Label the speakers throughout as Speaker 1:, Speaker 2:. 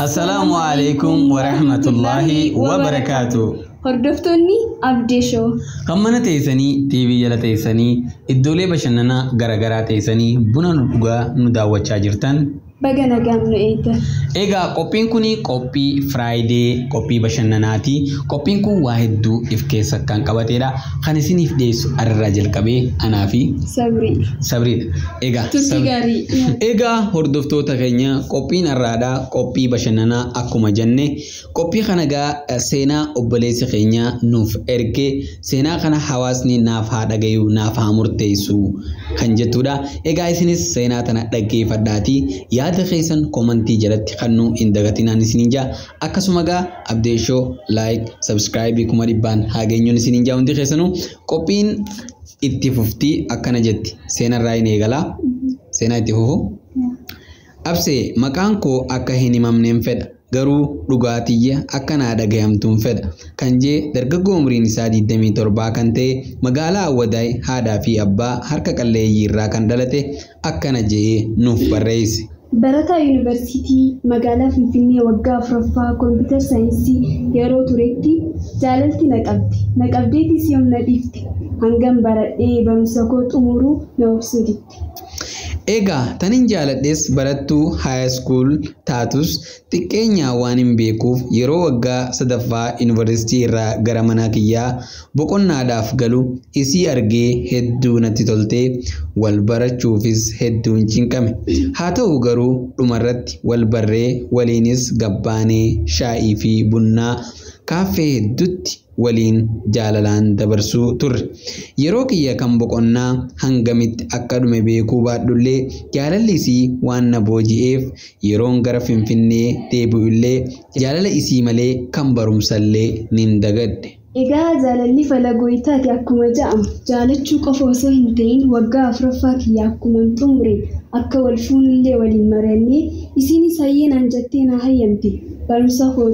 Speaker 1: Assalaamu alaikum warahmatullahi wabarakaatu.
Speaker 2: Hordoftoonni Abdee Show.
Speaker 1: Kan mana teessanii, TV jala teessanii, iddoolee bashannanaa garaagaraa teessanii buna nu dhugaa nu daawwachaa jirtan.
Speaker 2: Baga nagaan nu eegdan.
Speaker 1: Egaa qophiin kun qophii Firaayidee qophii bashannanaati. Qophiin kun waa hedduu if keessa kan qabatedha. Kan isiniif dhiyeessu arraa jalqabee anaa fi
Speaker 2: Sabrii.
Speaker 1: Sabriidha. Egaa
Speaker 2: Turtii gaarii.
Speaker 1: Egaa hordoftoota keenya, qophiin har'aadhaa qophii bashannanaa akkuma jenne, qophii kana egaa seenaa obboleessi keenya nuuf erge, seenaa kana hawaasni naaf haa dhagayu, naaf haa murteessu kan jettudha. Egaa isinis seenaa tana dhaggeeffadhaatii yaada keessan komantii jalatti kennuu hin dagatinaan isiniin jaa. Akkasuma egaa Abdee Show like, subscribe 100,000 haa geenyuun isiniin jaa. Hundi keessanuu qophiin itti fuftii akkana jetti, seenarraa hin eegalaa. Seenaa itti fufu. Absee, maqaan koo akka hin himamneen fedha. Garuu dhugaatiyya akka naa dhagayamtuun fedha. Kan jee dargaggoo umriin isaa 27 kan ta'e, magaalaa Awwadaay haadhaa fi abbaa harka qalleeyyii irraa kan dhalate akkana jee nuuf barreesse.
Speaker 2: Barataa yuunivarsiitii magaalaa Finfinnee waggaa afuraffaa kompiitar saayinsii yeroo turetti jaalalti na qabde. Na qabdeetis yoom na dhiifte. Hangam baradhee barumsa koo xumuruu na obsuu didde.
Speaker 1: Egaa tanin jaaladhes barattuu high school taatus, xiqqeenyaa waan hin beekuuf yeroo waggaa sadaffaa yuunivarsiitii irraa gara mana kiyyaa boqonnaadhaaf galu isii argee hedduu natti toltee wal barachuufis hedduun cinqame. Haa ta'u garuu dhumarratti wal barree, waliinis gabbaanee shaayii fi bunnaa kaaffee hedduutti waliin jaalalaan dabarsuu turre. Yeroo kiyya kan boqonnaa hangamitti akka dhume beekuu baadhullee, jaalalli isii waan na booji'eef yeroon gara Finfinnee deebi'ullee jaalala isii malee kan barumsallee nin dagadhe.
Speaker 2: Egaa jaalalli falagooyitaati akkuma jedhamu, jaalachuu qofa osoo hin ta'in waggaa afuraffaa kiyya akkuma xumure akka wal fuunillee waliin mari'annee, isiinis hayyee naan jettee na hayyamte. Barumsa koo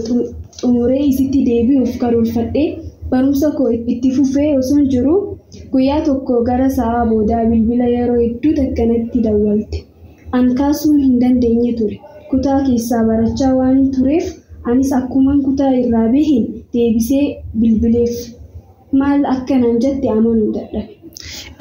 Speaker 2: xumuree isitti deebi'uuf karoorfadhee barumsa koo itti fufee osoon jiru, guyyaa tokko gara sa'aa boodaa bilbila yeroo hedduu takka natti dawwalte. An kaasuu hin dandeenye ture. Kutaa keessaa barachaa waan tureef, anis akkuman kutaa irraa baheen deebisee bilbileef. Maal akka naan jette amanuu dadhabe.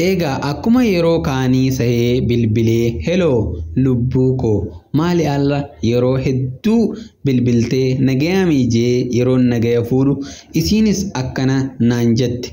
Speaker 1: Egaa akkuma yeroo kaanii sahee bilbilee, "Heloo lubbuu koo, maali alla yeroo hedduu bilbiltee, nagayamii?" jee yeroon nagaya fuudhu isiinis akkana naan jette.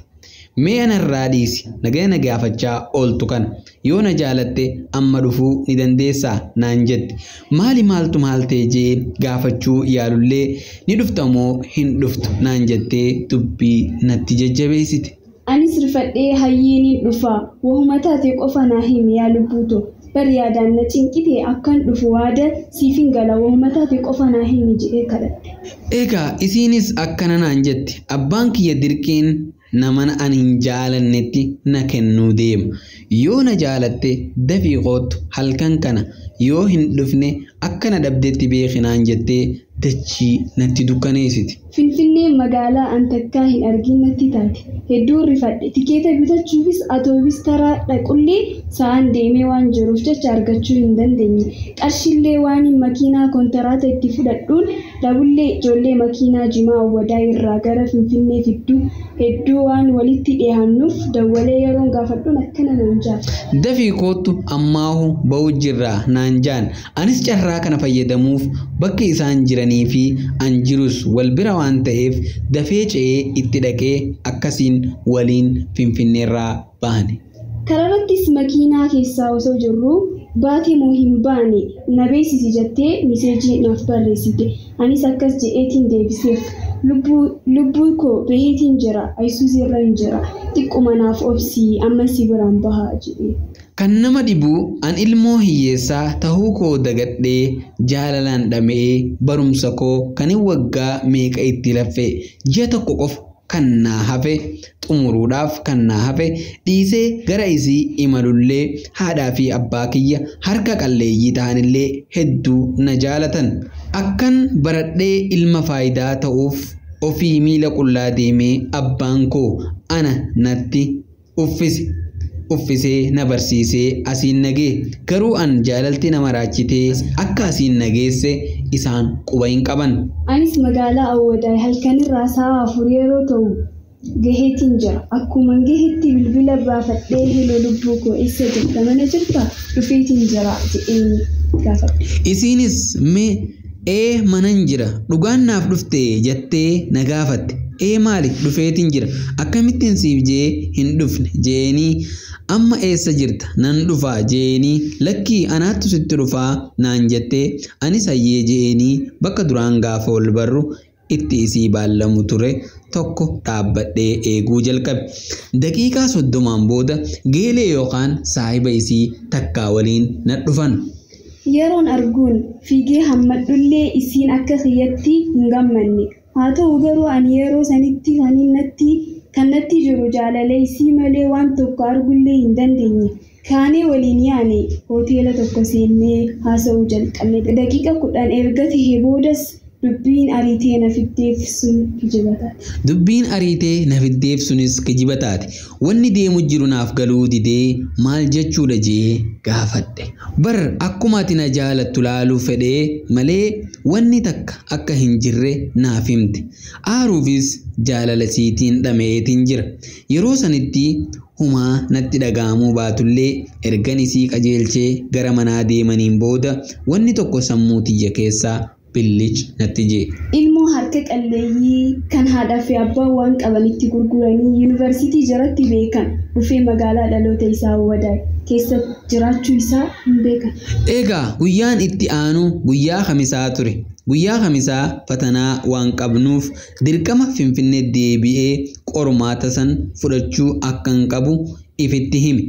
Speaker 1: "Mee anarraa dhiisi nagaya na gaafachaa ooltu kana, yoo na jaalatte amma dhufuu ni dandeessaa?" naan jette. Maali, maaltu maal ta'e jee gaafachuu yaalullee, ni dhufta moo hin dhuftu naan jettee dubbii natti jajjabeessite.
Speaker 2: Anis rifadhee, "Hayyee, niin dhufa, wahuma taate qofa naa himi yaa lubbuu too. Bari yaadaan na cinqite, akkan dhufu waada siifin gala, wahuma taate qofa naa himi," jedhee kadhadhe.
Speaker 1: Egaa isiinis akkana naan jette, "Abbaan kiyya dirqiin nama ani hin jaalannetti na kennuu deema. Yoo na jaalatte dafii koottu halkan kana, yoo hin dhufne akka na dhabdetti beeki," naan jettee dachii natti dukkaneessite.
Speaker 2: Finfinneen magaalaa an takkaa hin argin natti taate. Hedduun rifadhe. Tikeeta bitachuufis atoobis taraa dhaqullee sa'aan deemee waan jiruuf jecha argachuu hin dandeenye. Qarshiillee waan hin makiinaa kontiraata itti fudhadhuun dhabullee, ijoollee makiinaa Jimaa Awwadaa irraa gara Finfinnee fidduu hedduu waan walitti dhiyaannuuf dawwalee yeroon gaafadhuun akkana naan jaal.
Speaker 1: "Dafii koottu, ammaahu ba'uu jirraa," naan jaan. Anis carraa kana fayyadamuuf bakki isaan jiranii fi an jirus wal bira waan ta'eef dafee ce'ee itti dhaqee akkasiin waliin Finfinneerraa baane.
Speaker 2: Kararrattis makiinaa keessaa osoo jirru, "Baate moo hin baane na beeksisi," jettee miseejii naaf barreessite. Anis akkas jedheetiin deebiseef. "Lubbuu koo, baheetiin jira, Ayisuuzii irra hin jira, xiqquma naaf obsii, amma si biraan bahaa," jedhee.
Speaker 1: Kan nama dhibu an ilmoo hiyyeessaa tahuu koo dagadhee jaalalaan dhama'ee barumsa koo kan waggaa meeqa itti laffee ji'a tokko qofa kan naa hafe xumuruudhaaf kan naa hafe dhiisee gara isii imalullee, haadhaa fi abbaa kiyya harka qalleeyyii ta'anillee hedduu na jaalatan. Akkan baradhee ilma faayidaa ta'uuf ofii miila qullaa deemee abbaan koo ana natti uffise. uffisee na barsiisee asiin nagee. Garuu an jaalalti na maraachitee akka asiin nageesse isaan quba hin qaban.
Speaker 2: Anis magaalaa Awwadaay halkanirraa sa'a 4 yeroo ta'u gaheetiin jira. Akkuma gaheetti bilbila baafadhee heloo lubbuu koo eessa jirta mana jirta dhufeetiin jira jedheen gaafadhe.
Speaker 1: Isiinis mee ee manan jira dhugaan naaf dhufte jettee na gaafatte. Ee maali dhufeetiin jira akkamittiin siif jee hin dhufne jeenii amma eessa jirta nan dhufaa jeenii lakkii anaattu sitti dhufaa naan jettee anis hayyee jeenii bakka duraan gaafa wal barru itti isii baallamu ture tokko dhaabbadhee eeguu jalqabe. Daqiiqaa 30 booda geelee yookaan saahiba isii takkaa waliin na dhufan.
Speaker 2: Yeroon arguun fiigee hammadhullee isiin akka kiyyatti hin gammanne. Haa ta'u garuu ani yeroo sanitti kan natti jiru jaalala isii malee waan tokko argullee hin dandeenye. Kaanee waliin yaane hoteela tokko seennee haasa'uu jalqabne. Daqiiqa 10 erga tahee boodas dubbiin ariitee na fiddeef sun kijiba taate.
Speaker 1: Dubbiin ariitee na fiddeef sunis kijiba taate. Wanni deemu jiru naaf galuu didee maal jechuudha jee gaafadhe. Bar akkuma ati na jaalattu laaluu fedhee malee wanni takka akka hin jirre naaf himte. Aaruufis jaalala siitiin dhameetiin jira. Yeroo sanitti humaa natti dhaga'amuu baatullee ergan isii qajeelchee gara manaa deemaniin booda wanni tokko sammuu tiyya keessaa billich natti jee.
Speaker 2: Ilmoo harka qalleeyyii kan haadhaa fi abbaan waan qabanitti gurguranii yuunivarsiitii jalatti beekan dhufee magaalaa dhaloota isaa Awwadaay keessa jiraachuu isaa hin beekan.
Speaker 1: Egaa guyyaan itti aanu guyyaa Khamisaa ture. Guyyaa Khamisaa fatanaa waan qabnuuf dirqama Finfinnee deebi'ee qormaata san fudhachuu akkan qabu ifitti hime.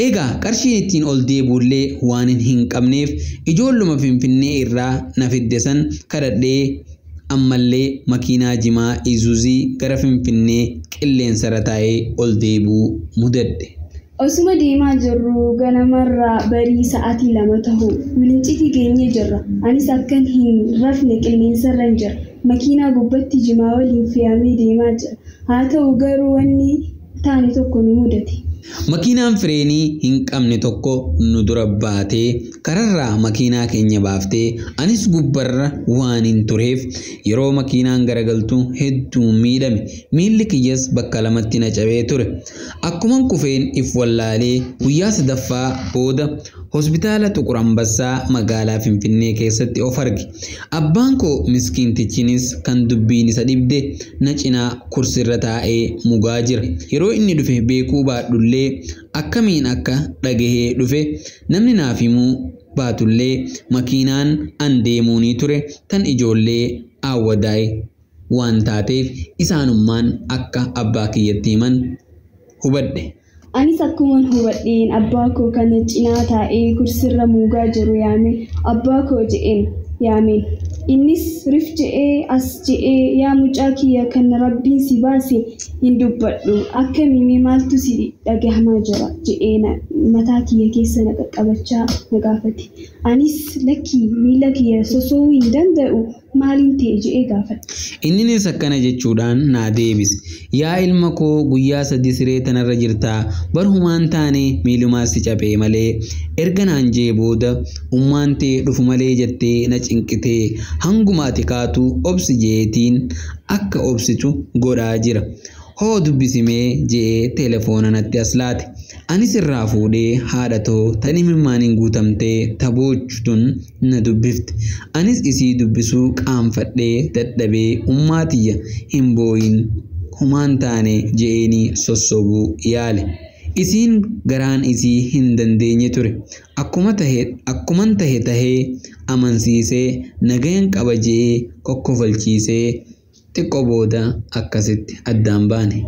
Speaker 1: Egaa qarshiin ittiin ol deebi'ullee waan hin qabneef ijoolluma Finfinnee irraa na fidde san kadhadhee ammallee makiinaa jimaa Isuuzii gara Finfinnee qilleensarra taa'ee ol deebi'uu mudadhe.
Speaker 2: Osuma deemaa jirru ganamarraa barii sa'aatii 2 ta'u wilincitii geenyee jirra. Anis akkan hin rafne qilleensarra hin jira. Makiinaa gubbatti jimaa waliin fe'amee deemaa jira. Haa ta'u garuu wanni taane tokko nu mudate.
Speaker 1: Makiinaan fireenii hin qabne tokko nu dura baatee kararraa makiinaa keenya baaftee anis gubbarra waan hin tureef yeroo makiinaan garagaltu hedduu miidhame. Miilli kiyyas bakka lamatti na cabee ture. Akkuman kufeen if wallaalee guyyaa 3ffaa booda hospitaala Xuqur Ambassaa magaalaa Finfinnee keessatti of arge. Abbaan koo miskiintichinis kan dubbiin isa dhibde na cinaa kursirra taa'ee mugaa jira. Yeroo inni dhufe beekuu baadhullee akkamiin akka dhagahee dhufe namni naaf himuu baatullee makiinaan an deemuunii ture tan ijoollee Awwadaay waan taateef isaanummaan akka abbaa kiyyatti himan hubadhe.
Speaker 2: Anis akkuman hubadheen abbaa koo kana cinaa taa'ee kursirra mugaa jiru yaame abbaa koo je'een yaameen. Innis rif je'ee as je'ee yaa mucaa kiyya kan rabbiin si baase hin dubbadhu akka mimee maaltu si dhagahamaa jira je'ee mataa kiyya keessa na qaqqabachaa na gaafate. Anis lakkii miila kiyya soso'uu hin danda'u maaliin ta'e je'ee gaafadhe.
Speaker 1: Inninis akkana jechuudhaan naa deebise. Yaa ilma koo guyyaa 3 siree tanarra jirtaa bar humaan taane miilumaa si cabee malee erga naan jee booda ummaan tee dhufu malee jettee na cinqitee hanguma ati kaatu obsi jeetiin akka obsitu godhaa jira. Hoo dubbisimee je'ee telefoona natti as laate. Anis irraa fuudhee haadha too tan imimmaaniin guutamtee taboochutun na dubbifte. Anis isii dubbisuu qaanfadhee dadhabee ummaa tiyya hin booyin humaan taane je'eenii sossobuu yaale. Isiin garaan isii hin dandeenye ture. Akkuman tahe tahee amansiisee nagayan qaba je'ee kokkofalchiisee xiqqoo booda akkasitti addaan baane.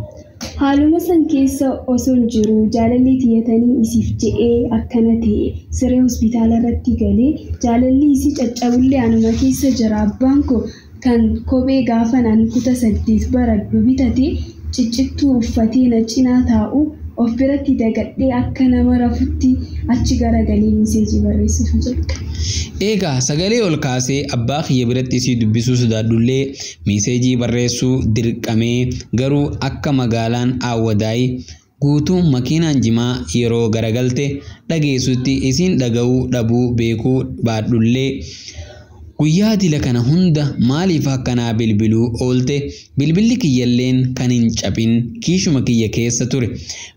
Speaker 2: Haaluma san keessa osoon jiru jaalalli tiyyatanii isiif je'ee akkana ta'e siree hospitaala irratti galee jaalalli isii caccabullee anuma keessa jira. Abbaan koo kan kophee gaafa naan kuta 8 baradhu bitate ciccittuu uffatee na cinaa taa'u of biratti dagadhee akka nama rafutti achi garagalee miseejii barreessuuf jalqabe.
Speaker 1: Egaa sagalee ol kaasee abbaa kiyya biratti isii dubbisuu sodaadhullee miseejii barreessuu dirqamee garuu akka magaalaan Awwadaay Guutuu makiinaan jimaa yeroo garagalte dhageessutti isiin dhaga'uu dhabuu beekuu baadhullee guyyaa dila kana hunda maaliif akkanaa bilbiluu oolte? Bilbilli kiyyalleen kan hin cabin kiishuma kiyya keessa ture.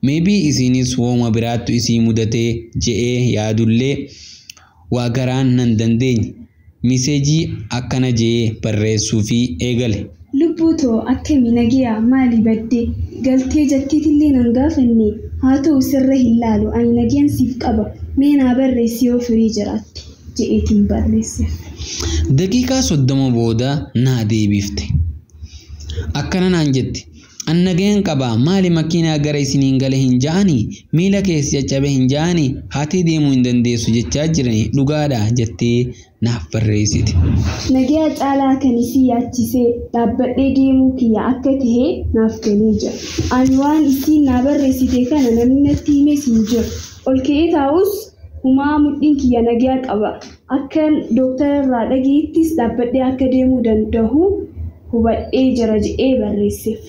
Speaker 1: Meebii isiinis wooma biraattu isii mudatee je'ee yaadullee waa garaan nan dandeenye. Miseejii akkana je'ee barreessuufii eegale.
Speaker 2: Lubbuu too akkami nagiyaa maali badde galtee jettiitillee nan gaafanne haa ta'u sirra hin laalu ani nagiyaan siif qaba mee naa barreessi yoo firii jiraatte je'eetiin barreesseef.
Speaker 1: Daqiiqaa 30 booda naa deebifte. Akkana naan jette. An nagayaan qabaa maali makiinaa gara isiniin gale hin ja'anii miila keessa caccabe hin ja'anii haatee deemuu hin dandeessu jechaa jiranii dhugaadha jettee naaf barreessite.
Speaker 2: Nagayaa caalaa kan isii yaachisee dhaabbadhee deemuu kiyya akka tahe naaf galee jira. Ani waan isiin naa barreessite kana namni natti himes hin jiru. Ol ka'ee taa'us humaa mudhiin kiyya nagayaa qaba. Akkan dooktara irraa dhagayeettis dhaabbadhee akka deemuu danda'u hubadhee jira je'ee barreesseef.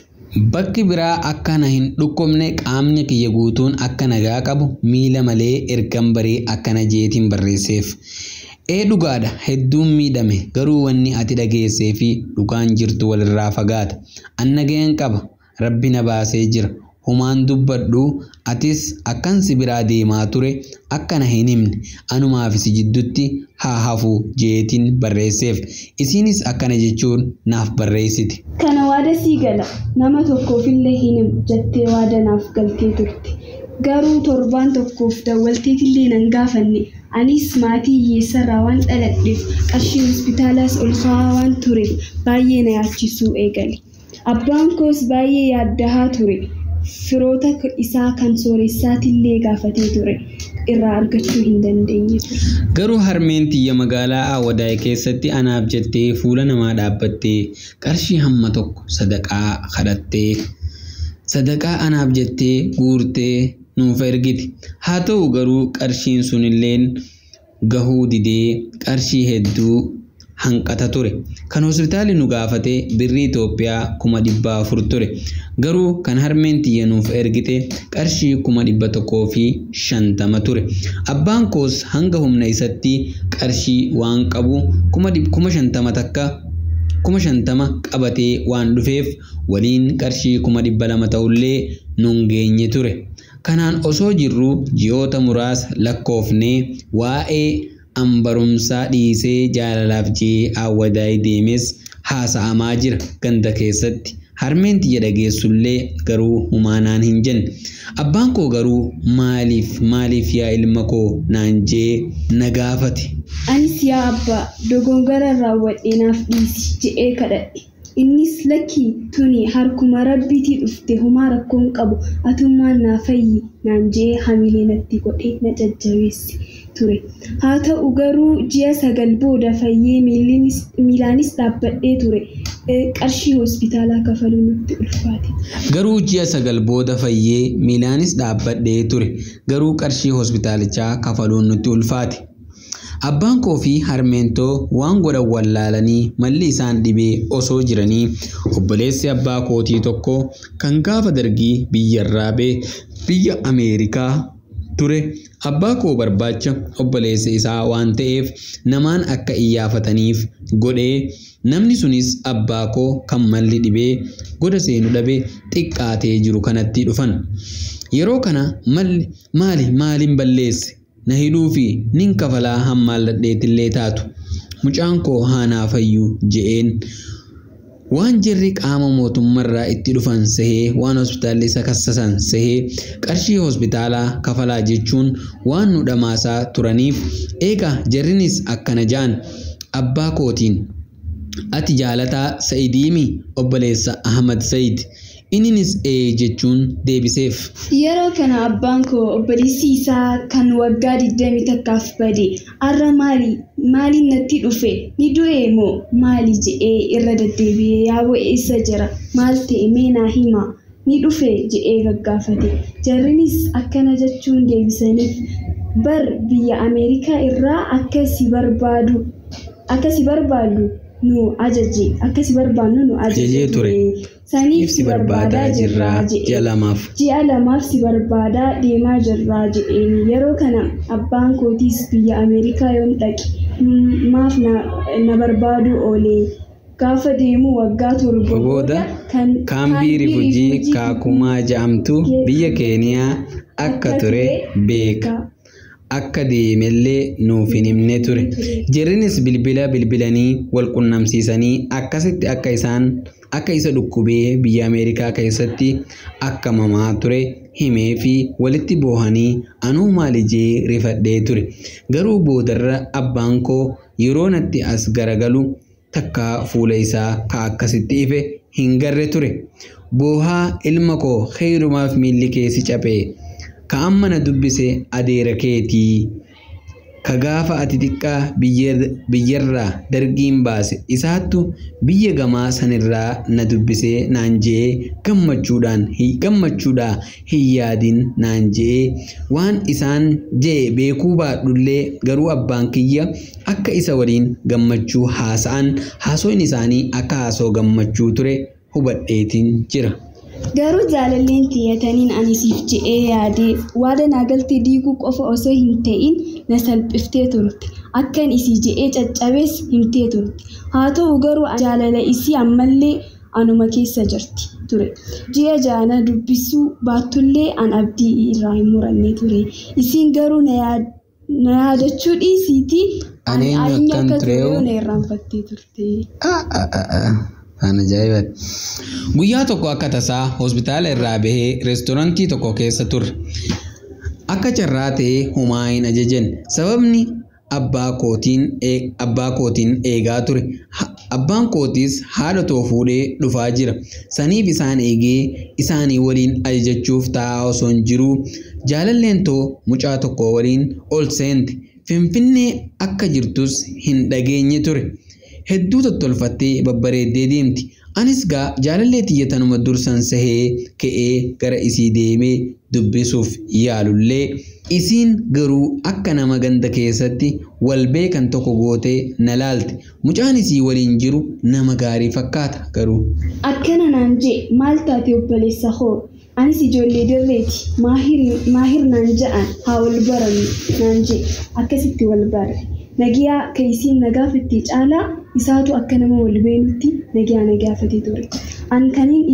Speaker 1: Bakki biraa akka na hin dhukkubne qaamni kiyya guutuun akka nagaa qabu miila malee ergan baree akkana jeetiin barreesseef. Ee dhugaadha hedduun miidhame garuu wanni ati dhageessee fi dhugaan jirtu walirraa fagaata. An nagayaan qaba rabbi na baasee jira. Humaan dubbadhu atis akkan si biraa deemaa ture akka na hin himne anumaaf si jidduutti haa hafu jeetiin barreesseef. Isiinis akkana jechuun naaf barreessite.
Speaker 2: Kana waada sii gala nama tokkoofillee hin himu jettee waada naaf galtee turte. Garuu torbaan tokkoof dawwalteetillee nan gaafanne. Anis maatii hiyyeessarraa waan dhaladheef qarshii hospitaalaas ol ka'aa waan tureef baay'ee na yaachisuu eegale. Abbaan koos baay'ee yaaddahaa ture. Firoota isaa kan sooressaatillee gaafatee ture. Irraa argachuu hin dandeenye ture.
Speaker 1: Garuu harmeen tiyya magaalaa Awwadaay keessatti anaaf jettee fuula namaa dhaabbattee qarshii hamma tokko sadaqaa kadhattee sadaqaa anaaf jettee guurtee nuuf ergite. Haa ta'u garuu qarshiin sunilleen gahuu didee qarshii hedduu hanqata ture. Kan hospitaalli nu gaafate birrii Itoophiyaa 400,000 ture. Garuu kan harmeen tiyya nuuf ergite qarshii 150,000 ture. Abbaan koos hanga humna isatti qarshii waan qabu 50,000 takka 50,000 qabatee waan dhufeef waliin qarshii 200,000 ta'ullee nun geenye ture. Kanaan osoo jirru ji'oota muraasa lakkoofnee waa'ee an barumsaa dhiisee jaalalaaf je'ee Awwadaay deemes haasa'amaa jira ganda keessatti. Harmeen tiyya dhageessullee garuu humaa naan hin jenne. Abbaan koo garuu maaliif yaa ilma koo naan je'ee na gaafate.
Speaker 2: Anis yaa abbaa dogongora raawwadhe naaf dhiisi je'ee kadhadhe. Innis lakkii tuni harkuma rabbiitii dhufte humaa rakkoon qabu atummaan naa fayyi naan je'ee hamilee natti godhee na jajjabeesse ture. Haa ta'u garuu ji'a 9 booda fayyee miilaanis dhaabbadhee ture. Qarshii hospitaalaa kafaluu nutti ulfaate.
Speaker 1: Garuu ji'a 9 booda fayyee miilaanis dhaabbadhee ture. Garuu qarshii hospitaalichaa kafaluun nutti ulfaate. Abbaan koo fi harmeen too waan godhan wallaalanii malli isaan dhibee osoo jiranii obboleessi abbaa kootii tokko kan gaafa dargii biyyarraa ba'e biyya Ameerikaa ture abbaa koo barbaacha obboleessa isaa waan ta'eef namaan akka iyyaafataniif godhee namni sunis abbaa koo kan malli dhibee goda seenu dhabe xiqqaatee jiru kanatti dhufan. Yeroo kana maaliin balleesse? Na hidhuu fi nin kafalaa hammaan ladheetillee taatu. Mucaan koo haa naa fayyu je'een. Waan jarri qaama mootummaarraa itti dhufan sehee waan hospitaalli isa kassasan sehee qarshii hospitaalaa kafalaa jechuun waan nu dhamaasaa turaniif eegaa jarrinis akkana ja'an abbaa kootiin. Ati jaalataa Sa'idiimi obboleessa Ahmad Sa'id. Inninis ee jechuun deebiseef.
Speaker 2: Yeroo kana abbaan koo obboleessi isaa kan waggaa 21 bade har'a maaliin natti dhufe ni du'e moo maali je'ee irra deddeebi'ee yaa'u eessa jira maal ta'e mee naa hima ni dhufe je'ee gaggaafate. Jarrinis akkana jechuun deebisaniif bar biyya Ameerikaa irraa akka si barbaadu nu ajaje akka si barbaannu nu ajajee ture. Saniif si barbaadaa jirraa
Speaker 1: ji'a lamaaf.
Speaker 2: Ji'a lamaaf si barbaadaa deemaa jirraa jedheen. Yeroo kana abbaan kootiis biyya Ameerikaa yoom dhaqe maaf na barbaadu oolee. Gaafa deemu waggaa 7
Speaker 1: booda kaambii rifujii Kaakumaa jedhamtu biyya Keeniyaa akka ture beeka. Akka deemellee nuuf hin himne ture. Jarrinis bilbila bilbilanii wal qunnamsiisanii akkasitti akka isaan akka isa dhukkubee biyya Ameerikaa keessatti akka mamaa ture himee fi walitti boohanii anuu maali jee rifadhee ture. Garuu boodarra abbaan koo yeroo natti as garagalu takka fuula isaa ka akkasitti ife hin garre ture. Boohaa ilma koo heerumaaf miilli kee si caphee. Ka amma na dubbise adeera keetii. Ka gaafa ati xiqqaa biyyarraa dargiin baase isaattu biyya gamaa sanirraa na dubbisee naan je'ee gammachuudhaa hin yaadin naan je'ee waan isaan je'e beekuu baadhullee garuu abbaan kiyya akka isa waliin gammachuu haasa'an haasoon isaanii akka haasoo gammachuu ture hubadheetiin jira.
Speaker 2: Garuu jaalalleen tiyyataniin ani siif je'ee yaadee waada naa galtee diiguu qofa osoo hin ta'in na salphiftee turte. Akkan isii je'ee caccabees himtee turte. Haa ta'u garuu jaalala isii ammallee anuma keessa jirti ture. Ji'a 6 na dubbisuu baattullee an abdii irraa hin muranne ture. Isiin garuu na yaadachuu dhiisiitii
Speaker 1: ani eenyu akkan ture
Speaker 2: na irraanfattee turte.
Speaker 1: Ajaa'ibaati. Guyyaa tokko akka tasaa hospitaala irraa bahee reestoorantii tokko keessa turre. Akka carraa ta'ee homaa hin ajajan. Sababni abbaa kootiin eegaa ture. Abbaan kootis haadha too fuudhee dhufaa jira. Saniif isaan eegee isaanii waliin ajajachuuf taa'aa osoo hin jiruu jaalalleen too mucaa tokko waliin ol seente. Finfinnee akka jirtus hin dhageenye ture. Hedduu tottolfattee babbareeddee deemti. Anis gaa jaalallee tiyya tanuma dursan sahee ka'ee gara isii deemee dubbisuuf yaalullee isiin garuu akka nama ganda keessatti wal beekan tokko gootee na laalte. Mucaan isii waliin jiru nama gaarii fakkaata garuu.
Speaker 2: Akkana naan jee maal taate obboleessa koo? Anis ijoollee dirreeti maahir naan ja'an haa wal barannu naan jee akkasitti wal barre. Nagiyaa ka isiin na gaafatte caalaa isaatu akka nama wal beenutti nagiyaa na gaafate ture. An kaniin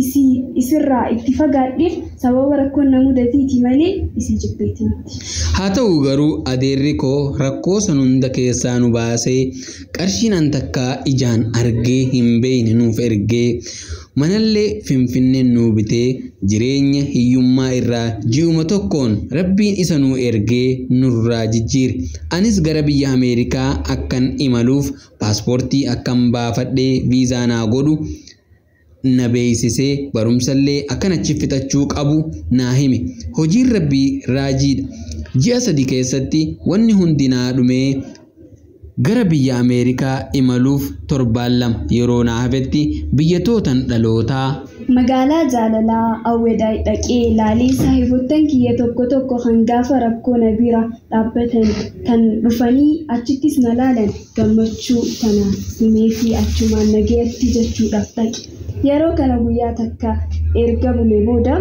Speaker 2: isirraa itti fagaadheef sababa rakkoon na mudateeti malee isii jibbeeti miti.
Speaker 1: Haa ta'u garuu adeerri koo rakkoo san hunda keessaa nu baasee qarshiin an takkaa ijaan argee hin beekne nuuf ergee manallee Finfinneen nuu bitee jireenya hiyyummaa irraa ji'uma tokkoon rabbiin isa nuu ergee nurraa jijjiire. Anis gara biyya Ameerikaa akkan imaluuf paaspoortii akkan baafadhee viizaa naa godhu na beeksisee barumsallee akkan achi fixachuu qabu naa hime. Hojiin rabbii raajiidha. Ji'a 3 keessatti wanni hundi naa dhumee gara biyya Ameerikaa imaluuf torbaan 2 yeroo naa hafetti biyya tootan dhalootaa.
Speaker 2: Magaalaa jaalalaa Awwedaay dhaqee laalee saahibottan kiyya tokko tokko kan gaafa rakkoo na bira dhaabbatan kan dhufanii achittis na laalan gammachuu tana himee fi achumaan nagayatti jechuudhaaf dhaqe. Yeroo kana guyyaa takka erga bulee booda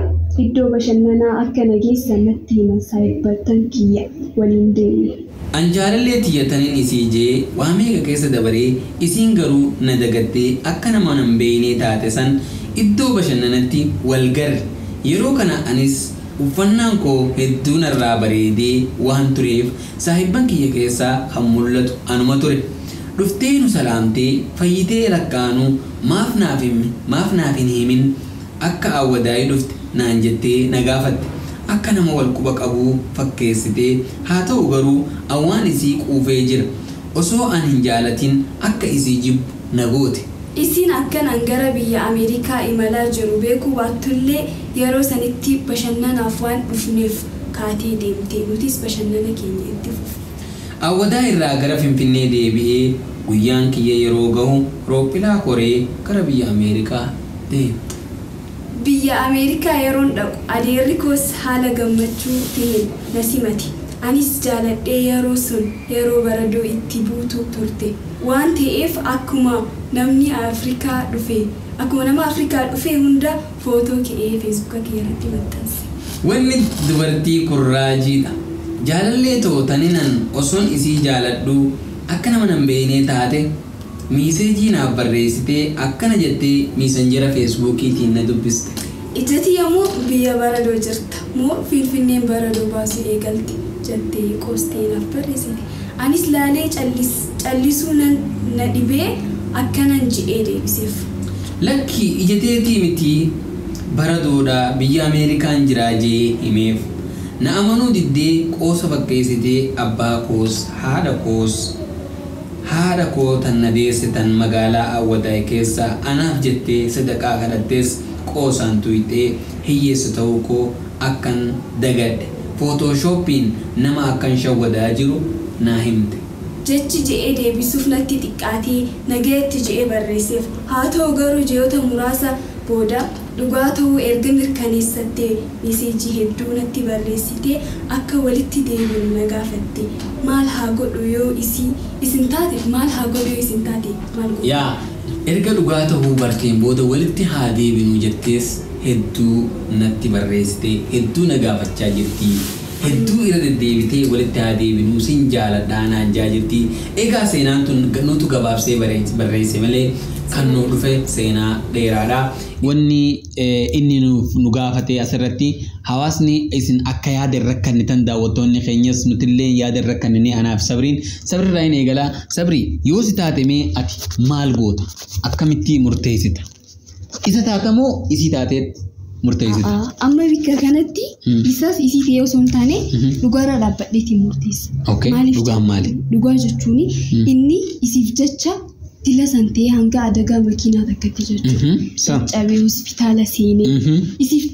Speaker 2: iddoo bashannanaa akka na geessan natti himan saahibottan kiyya waliin deemne.
Speaker 1: An jaalallee tiyyataniin isii jee waa meeqa keessa dabaree isiin garuu na dagattee akka nama hin beeknee taate san iddoo bashannanatti wal garre. Yeroo kana anis uffannaan koo hedduu narraa bareedee waan tureef saahibban kiyya keessaa kan mul'atu anuma ture. Dhuftee nu salaamtee fayyitee lakkaanuu maaf naaf hin himin akka Awwadaayii dhufte naan jettee na gaafatte. Akka nama wal quba qabuu fakkeessitee haa ta'u garuu awwaan isii quufee jira. Osoo an hin jaalatin akka isii jibbu na goote.
Speaker 2: Isiin akkanaan gara biyya Ameerikaa imalaa jiru beekuu baattullee yeroo sanitti bashannanaaf waan dhufneef kaatee deemte. Nutis bashannana keenya itti fufne.
Speaker 1: Awwadaa irraa gara Finfinnee deebi'ee guyyaan kiyya yeroo gahu roophilaa koree gara biyya Ameerikaa deeme.
Speaker 2: Biyya Ameerikaa yeroon dhaqu adeerri koos haala gammachuu ta'een na simate. Anis jaaladhee yeroo sun yeroo baradoo itti buutu turte. Waan ta'eef akkuma namni Afrikaa dhufe akkuma nama Afrikaa dhufe hunda footoo ka'ee Feesbuuka kiyya irratti maxxanse.
Speaker 1: Wanni dubartii kurraajiidha. Jaalallee too taninan osoon isii jaaladhu akka nama nan beeknee taate message naaf barreessitee akkana jettee Messenger Feesbuukiitiin na dubbiste.
Speaker 2: Ijjati yommuu biyya baradoo jirta moo Finfinneen baradoo baasuu eegalte jettee qoostee naaf barreessite. Anis laalee callisuu na dhibee akkanan je'ee deebiseef.
Speaker 1: Lakki ijateetii miti baradoodha biyya Ameerikaan jiraa jee himeef. Na amanuu diddee qoosa fakkeessitee abbaa koos haadha koo tan na deesse tan magaalaa Awwadaay keessa anaaf jettee sadaqaa kadhattees qoosaan tuyxee hiyyeessa ta'uu koo akkan dagadhe. Footooshoppiin nama akkan shawwadaa jiru naa himte.
Speaker 2: Jechi je'ee deebisuuf natti xiqqaatee nagayetti je'ee barreesseef. Haa ta'u garuu ji'oota muraasa booda dhugaa ta'uu erga mirkaneessattee message hedduu natti barreessitee akka walitti deebinu na gaafatte. Maal haa godhu yoo isin taate maal haa godhu yoo isin taate maal godhu?
Speaker 1: Yaa erga dhugaa ta'uu barteen booda walitti haa deebinu jettees hedduu natti barreessitee hedduu na gaafachaa jirti. Hedduu irra deddeebitee walitti haa deebinuu sin jaaladhaa naan jaa jirti. Egaa seenaan tun nutu gabaabsee barreesse malee kan nu dhufe seenaa dheeraadha. Wanni inni nu gaafate asirratti hawaasni isin akka yaada irra kennitan daawwattoonni keenyas nutillee yaada irra kennine anaaf sabriin sabrirraa hin eegalaa. Sabri yoo si taate mee ati maal goota? Akkamitti murteessita? Isa taata moo isii taateet murteessita?
Speaker 2: Amma bikka kanatti isaas isii ta'ee osoo hin taane dhugaarra dhaabbadheetiin murteessa.
Speaker 1: Dhugaan maali?
Speaker 2: Dhugaa jechuun inni isiif jecha dila san ta'ee hanga adagaa makiinaa takkatti jechuudha. Caccabee hospitaala seenee isiif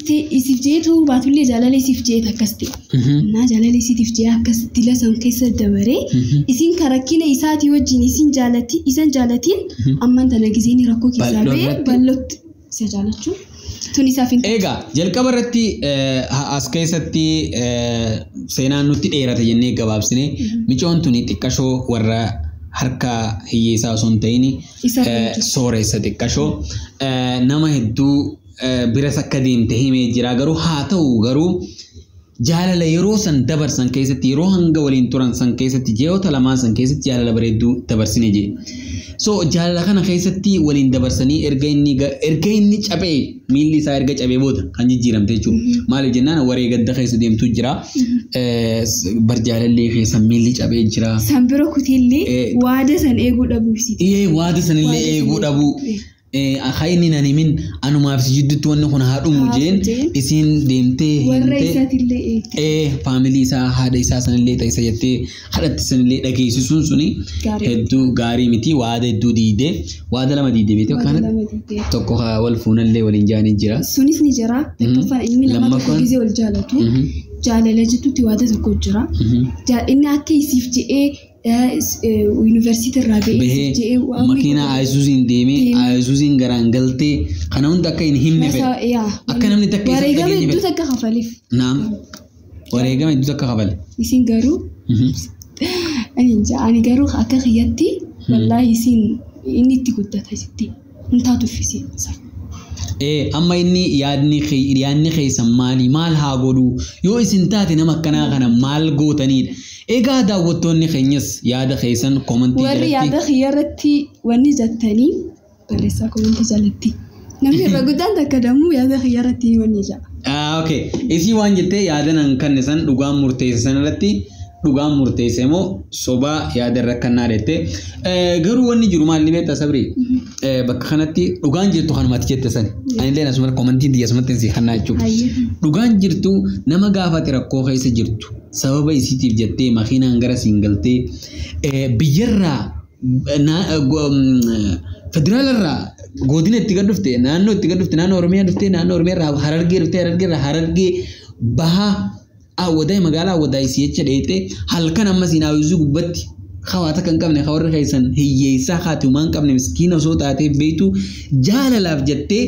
Speaker 2: jee ta'uu baatullee jaalala isiif jee akkas ta'e. Innaa jaalala isiitiif jee akkas dila san keessa dabaree isiin karakkina isaatii wajjin isan jaalatiin amman tana gizeen rakkoo keessaa ba'ee bal'ootti isa jaalachuu. Tun isaaf hin
Speaker 1: Egaa jalqaba irratti as keessatti seenaan nutti dheerate jennee gabaabsine micoon tuni xiqqashoo warra harka hiyyeessaa osoo hin ta'in sooressa xiqqashoo nama hedduu biras akka deemte himee jira garuu haa ta'u garuu jaalala yeroo san dabarsan keessatti yeroo hanga waliin turan san keessatti ji'oota lamaan san keessatti jaalala bareedduu dabarsine jee. So jaalala kana keessatti waliin dabarsanii erga inni cabee miilli isaa erga cabee booda kan jijjiiramte jechuudha. Maaliif jennaan waree gadda keessa deemtu jira. Barjaalallee keessa miilli cabee jira.
Speaker 2: San bira kuteellee waada san eeguu dhabuu ibsiti.
Speaker 1: Waada sanillee eeguu dhabuu. Akka inni nan himin anumaaf si jidduutti wanni kun haa dhumu jeen isiin deemtee himtee faamilii isaa haadha isaa sanillee ta'isa jettee haadhatti sanillee dhageessisuun suni hedduu gaarii miti waada hedduu diidee waada lama diidee beekte akkanatti tokko wal fuunallee waliin jaanii jira.
Speaker 2: Sunis ni jira. Tokkoffaan ilmi namaa tokko gisee wal jaalatu jaalala jidduutti waada tokko jira. Inni akka isiif je'ee yuunivarsiitii irraa ba'ee
Speaker 1: makiinaa Ayisuuziin deemee Ayisuuziin garaan galtee kana hunda akka hin himne fedha. Akka namni takka isa
Speaker 2: wareegama hedduu takka kafaleef.
Speaker 1: Naam. Wareegama hedduu takka kafale.
Speaker 2: Isin garuu ani garuu akka kiyyatti wallaahi isin inni itti guddata isitti hin taatuuf isin.
Speaker 1: Amma inni yaadni keessan maali maal haa godhuu yoo isin taate nama akkanaa kana maal gootanidha. Egaa daawwattoonni keenyas yaada keessan koomantii
Speaker 2: jalatti. Warri yaada kiyya irratti wanni jettanii barreessaa koomantii jalatti. Namni irra guddaan takka damuu yaada kiyya irratti wanni jedha.
Speaker 1: Okay. Isii waan jettee yaada nan kanne san dhugaan murteesse san irratti dhugaan murteesse moo sobaa yaada irra kannaa jette. Garuu wanni jiru maal ni beektaa sabrii? Bakka kanatti dhugaan jirtu kanumatti jette sani. Anillee asuma koomantiin xiyya asumatti si kannaa jechuudha. Dhugaan jirtu nama gaafate rakkoo keessa jirtu. Sababa isiitiif jettee makiinaan gara siin galtee biyyarraa federaalarraa godina itti gad dhufte naannoo itti gad dhufte naannoo Oromiyaa dhufte naannoo Oromiyaarraa Harargee dhufte Harargeerraa Harargee bahaa Awwadaay magaalaa Awwadaay si jecha dheeyxee halkan amma siin Ayisuuzii gubbatti hawaata kan qabne warra keessan hiyyeessaa haati humaa hin qabne miskiina osoo taatee beektu jaalalaaf jettee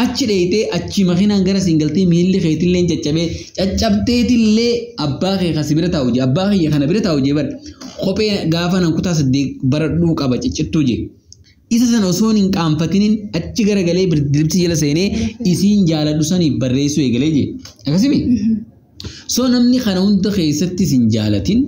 Speaker 1: Achi dheeyitee achi makiinaan gara siin galtee miilli keetillee caccabee caccabteetillee abbaa kee kasi bira taa'u jee abbaa kiyya kana bira taa'u jee bara kophee gaafa nan kutaa 8 baradhuu qaba ciccittuu jee. Isa sana osoo hin qaanfatiniin achi garagalee diribsi jala seenee isiin jaaladhu saniif barreessuu eegalee jee. Akkasimi? So namni kana hunda keessatti isin jaalatin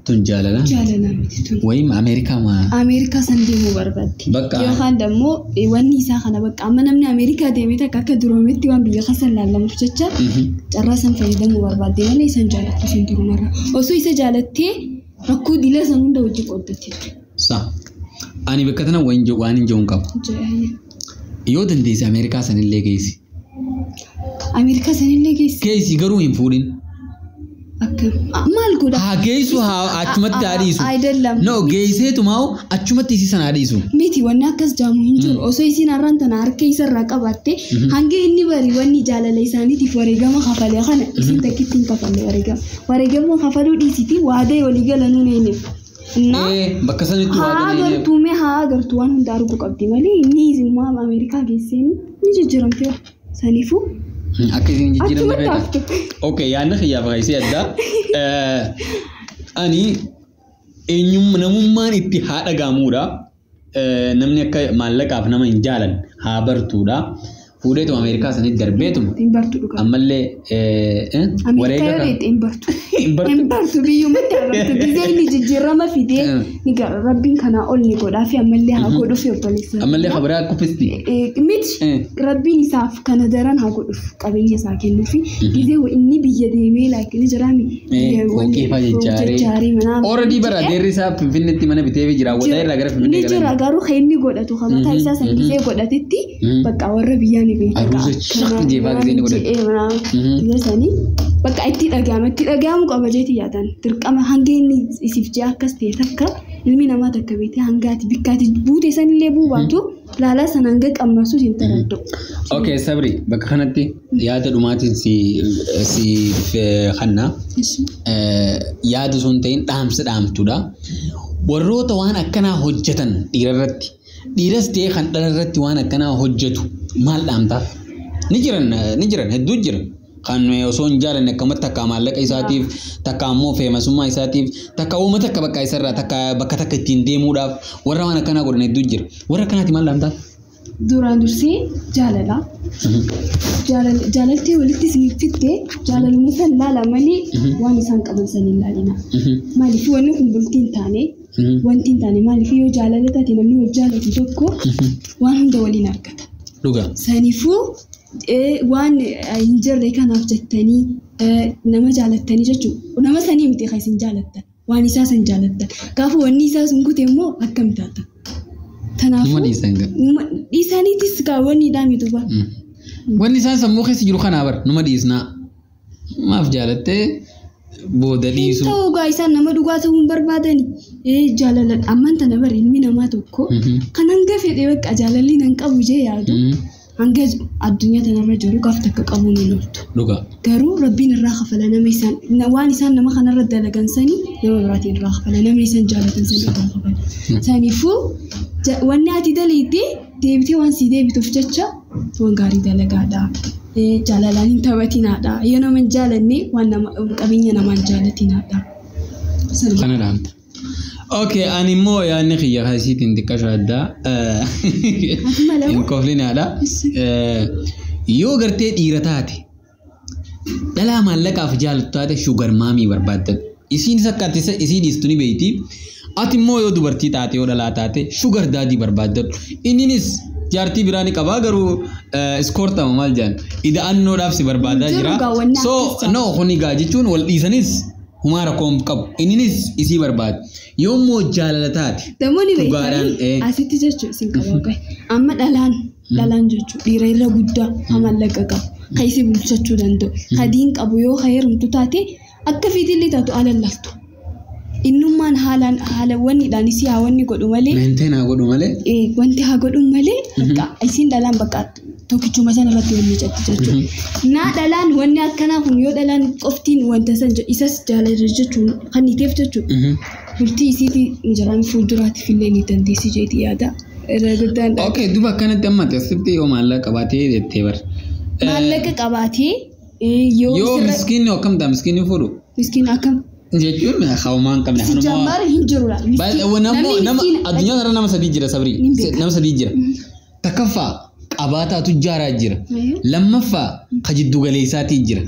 Speaker 1: tun jaalala.
Speaker 2: Jaalala miti tun.
Speaker 1: Wayim Ameerikaa maa?
Speaker 2: Ameerikaa san deemuu barbaaddi.
Speaker 1: Bakka.
Speaker 2: Yookaan immoo wanni isaa kana bakka amma namni Ameerikaa deemee takka akka duroometti waan biyya keessa laallamuuf jecha carraa san fayyadamuu barbaadde malee isan jaalattu sun durumarra. Osoo isa jaalattee rakkoo diila san hunda hojii qooddatte.
Speaker 1: Sa. Ani bakka tana waan hin jiru hin qabu. Yoo dandeesse Ameerikaa sanillee geessi.
Speaker 2: Ameerikaa sanillee geessi.
Speaker 1: Geessi garuu hin fuudhin.
Speaker 2: Akka maal godha?
Speaker 1: Haa geessu haa achumatti haa dhiisu.
Speaker 2: Ayidallam.
Speaker 1: No geesseetumaa achumatti isii sana haa dhiisu.
Speaker 2: Miti wanni akkas jaamu hin jiru. Osoo isiin har'aan tana harka isarraa qabaatte hanga inni bari wanni jaalala isaaniitiif wareegama kafalee kana isin takkitti hin kafalle wareegama. Wareegama kafaluu dhiisiti waadee walii galanuu neeneef.
Speaker 1: Bakka sanitti
Speaker 2: Haa
Speaker 1: waa galee.
Speaker 2: agartuu mee haa agartuu waan hunda arguu qabdi malee inni isin maama Ameerikaa geesseen ni jijjiiramte saniifuu
Speaker 1: Akka isin jijjiiramte
Speaker 2: achumatti
Speaker 1: feeta.
Speaker 2: haftu.
Speaker 1: Okay, yaadni kiyyaaf kaisee addaa. Ani eenyummaa namummaan itti haa dhaga'amuudha. Namni akka maallaqaaf nama hin jaalan haa bartuudha. Fuudheetuma Ameerikaa sanitti darbeetuma.
Speaker 2: Hin bartu dhugaa.
Speaker 1: Ammallee
Speaker 2: Ameerikaa
Speaker 1: wareega
Speaker 2: yoo
Speaker 1: kan.
Speaker 2: dheette hin bartu.
Speaker 1: Hin bartu.
Speaker 2: Hin bartu biyyumatti haa bartu. Gizee inni jijjiirama fidee ni gara rabbiin kanaa ol ni godhaa fi ammallee haa godhuuf obboleessa.
Speaker 1: Ammallee kabaraa kuffisti.
Speaker 2: Miti rabbiin isaaf kana daran haa godhuuf qabeenya isaa kennuufi gizee inni biyya deemee laakiin jiraami.
Speaker 1: Fooqii fa'aa jejjaaree. Already bara adeerri isaa Finfinneetti mana bitee fi jira. Wadaa irraa gara Finfinnee
Speaker 2: Ni jira garuu kan inni godhatu kan mataa isaa san gizee godhatetti bakka warra biyyaa ni beeka.
Speaker 1: Aruusa shaq jeefaa gizee inni godhate.
Speaker 2: Gizee sanii bakka itti dhaga'ama itti dhaga'amu qaba jeeti yaadan dirqama hanga inni isiif jee akkas ta'e takka ilmi namaa takka beekte hanga ati bikkaati buute sanillee buubaatu laalaa sana hanga qammasu hin taradda'u.
Speaker 1: Okay, Sabri bakka kanatti yaada dhumaatiin si kanna yaada osoo hin ta'in dhaamsa dhaamtudha. Warroota waan akkanaa hojjetan dhiirarratti dhiiras ta'e kan dhalarratti waan akkanaa hojjetu maal dhaamtaaf? Ni jiran hedduu jira. Kan osoo hin jaalanne akkamatti takka maallaqa isaatiif takka ammoo feemasummaa isaatiif takka uummata akka bakka isarraa takka bakka takka ittiin deemuudhaaf warra waan akkanaa godhan hedduu jira. Warra akkanaati maal dhaamtaaf?
Speaker 2: Duraan dursee jaalala. Jaalaltee walitti isiniif fittee jaalaluma san laala malee waan isaan qaban san hin laalina. Maaliif wanni kun bultii hin taane wanti hin taane maaliif yoo jaalala taate namni wal jaalatu tokko waan hunda waliin argata.
Speaker 1: Dhugaa.
Speaker 2: Saniifuu waan hin jirre kanaaf jettanii nama jaalattanii jechuudha. Nama sanii miti kan isin jaalattan waan isaa san jaalattan. Gaafa wanni isaa sun kute immoo akkam taata?
Speaker 1: Numa dhiisan gaa.
Speaker 2: Dhiisaniitis gaa wanni dhaami duuba.
Speaker 1: Wanni isaan sammuu keessa jiru kanaa bara numa dhiisnaa. Maaf jaalattee booda dhiisuu.
Speaker 2: Ta'uu gaa isaan nama dhugaa ta'uu hin barbaadani. Jaalala ammaan tana bara ilmi namaa tokko kan hanga fedhe bakka jaalalli nan qabu jee yaadu hanga addunyaa tanarra jiru gaaf takka qabuun hin ooltu.
Speaker 1: Dhugaa.
Speaker 2: Garuu rabbiin irraa kafala nama isaan waan isaan nama kanarra dalagan sanii nama biraatiin irraa kafala namni isaan jaalatan sanii irraa kafala. Saniifuu wanni ati dalaydee deebitee waan sii deebituuf jecha waan gaarii dalagaadha. Jaalalaan hin taphatinaadha. Yoo nama hin jaalanne waan nama qabeenya namaa hin jaalatinaadha.
Speaker 1: Kana dhaamta. Okay, ani immoo yaadni kiyya kasiitiin xiqqasho addaa. Hin koflinaadha. Yoo gartee dhiira taate dhalaa maallaqaaf jaalattu taate shugar maamii barbaaddadhu. Isiin akka ati isii dhiistu ni beeyti. Ati immoo yoo dubartii taate yoo dhalaa taate shugar daadii barbaaddadhu. Inninis jaartii biraa ni qabaa garuu iskoortama maal jedhan ida'annoodhaaf si barbaadaa jira. So no kuni gaa jechuun wal dhiisanis humaa rakkoo hin qabu. Inninis isii barbaada. Yoo immoo jaalala taate
Speaker 2: Namoonni beekanii asitti jechuun isin qaba. Amma dhalaan jechuun dhiira irra guddaa maallaqa qabu. Kan isii bulchachuu danda'u. Hadiin qabu yoo heerumtu taate akka fiitillee taatu alallaltu. Innummaan haalaan haalawwanidhaan isii haa wanni godhu malee.
Speaker 1: Meenteen haa godhu malee.
Speaker 2: Wanti haa godhu malee bakka isiin dhalaan bakka tokkichuma sana irratti wanni catti jechuudha. Naa dhalaan wanni akkanaa kun yoo dhalaan qoftiin wanta san isas jaalala jechuun kan iteef jechuudha. Bultii isiitii ni jiraan fuulduraatiif illee ni dandeessi jeeti yaada. Irra guddaan dhala.
Speaker 1: Okay, duba akkanatti amma asitti yoo maallaqa qabaatee jettee bar.
Speaker 2: Maallaqa qabaatee yoo
Speaker 1: Yoo miskiinni akkam ta'a miskiinni fuudhu?
Speaker 2: Miskiin akkam?
Speaker 1: Jechuun hawumaa hin qabne.
Speaker 2: Si jammaara hin jiru laal.
Speaker 1: Nama addunyaa kanarra nama sadii jira sabrii. Nama sadii jira. Takkaffaa qabaataa tujjaaraa jira. Lammaffaa ka jiddu galeessaatii jira.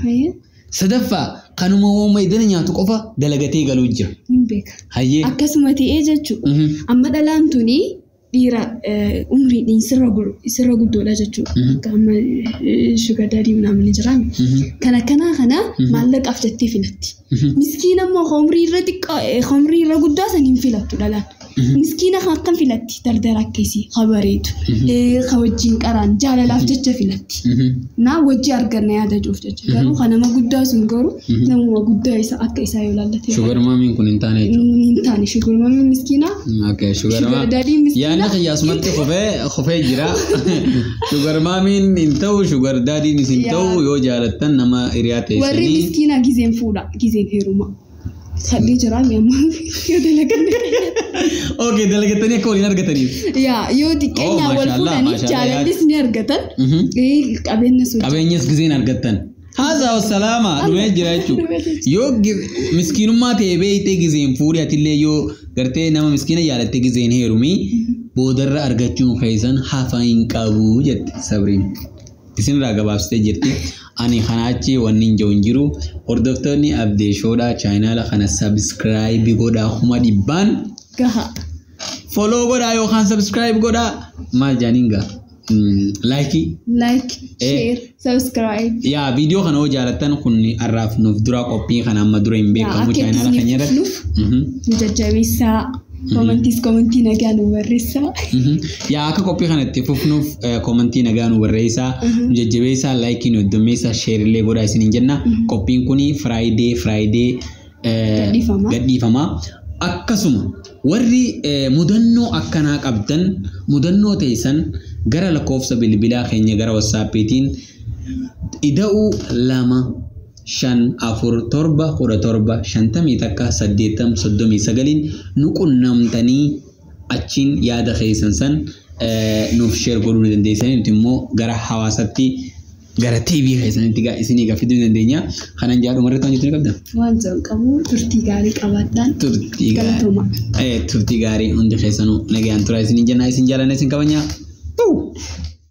Speaker 1: Sadaffaa kanuma uumama idana nyaatu qofa dalagatee galuu jira.
Speaker 2: Hin beeka.
Speaker 1: Hayyee.
Speaker 2: Akkasuma ta'ee jechuudha. Amma dhalaan tuni dhiira umriin sirra guddoodha jechuudha. Akka amma sugar daddy namni jira. Kan akkanaa kana maallaqaaf jettee filatti. Miskiina immoo umrii irra xiqqaa umrii irra guddaa san hin filattu dhalaan. Miskiina kan akkam filatti dardara akkasii ka bareedu ka wajjin qaraan jaalalaaf jecha filatti. Naa wajji arganna yaada jiruuf jecha garuu kan nama guddaa sun garuu namuma guddaa isa akka isaa yoo laallate.
Speaker 1: Sugar mamiin kun hin taane jechuudha.
Speaker 2: Hin taane sugar mamiin miskiina.
Speaker 1: Okay, sugar
Speaker 2: Sugar daddy miskiina.
Speaker 1: Yaadni qiyyaasumatti kufee jira. Sugar mamiin hin ta'u, sugar daddynis hin ta'u yoo jaalattan nama hiriyaa
Speaker 2: Warri
Speaker 1: teessanii.
Speaker 2: miskiina gizeen fuudha gizeen heeruma. Sadii jira amma yoo dalagan.
Speaker 1: Okay, dalagattanii akka waliin argataniif.
Speaker 2: Yaa yoo xiqqeenyaa wal
Speaker 1: Maashaallah,
Speaker 2: fuudhanii
Speaker 1: maashaallah,
Speaker 2: jaalallis ni argatan. Qabeenya sochii.
Speaker 1: Qabeenyas gizeen argattan. Haasaa salaama dhumee jira jechuudha. Yoo miskiinummaa ta'e beektee gizeen fuudhi atillee yoo gartee nama miskiina jaalattee gizeen heerumii boodarra argachuun keessan hafa hin qabu jette sabriin. Isinirraa gabaabsitee jirti. Ani kana achi wanni hin jiru hin jiru. Hordoftoonni Abdeeshoodhaa chaayinaala kana subscribe godhaa 100,000.
Speaker 2: Gaha.
Speaker 1: Follow godhaa yookaan subscribe godhaa. Maal jaaniin gaa? Like.
Speaker 2: Like, share, subscribe.
Speaker 1: Yaa viidiyoo kana hoo jaalattan kun har'aaf nuuf dura qophii kana amma dura hin beekamu
Speaker 2: Akka
Speaker 1: chaayinaala keenya irratti.
Speaker 2: nuuf nu jajjabeessaa. Komantiis komantii nagaa nu barreessaa.
Speaker 1: Yaa akka qophii kana itti fufnuuf komantii nagaa nu barreessaa, nu jajjabeessaa, laayikii nu heddummeessaa, sheerillee godhaa isiniin jenna. Qophiin kun Friday
Speaker 2: Gadhiifama.
Speaker 1: gadhiifama. Akkasuma warri mudannoo akkanaa qabdan mudannoo teessan gara lakkoofsa bilbilaa keenya gara WhatsAppiitiin ida'uu 2 5 4 7 17 51 80 39 nu qunnamtanii achiin yaada keessan san nuuf share godhuu ni dandeessanii nuti immoo gara hawaasatti gara TV keessanitti isinii gaaffituu ni dandeenya. Kanan jaadhuma irratti waan jettu ni qabdaa?
Speaker 2: Waan jedhu qabu turtii gaarii qabaadhaan.
Speaker 1: Turtii gaarii.
Speaker 2: Galatooma.
Speaker 1: Turtii gaarii hundi keessanuu nagaan turaa isiniin jenna isin jaalanna isin kabajna.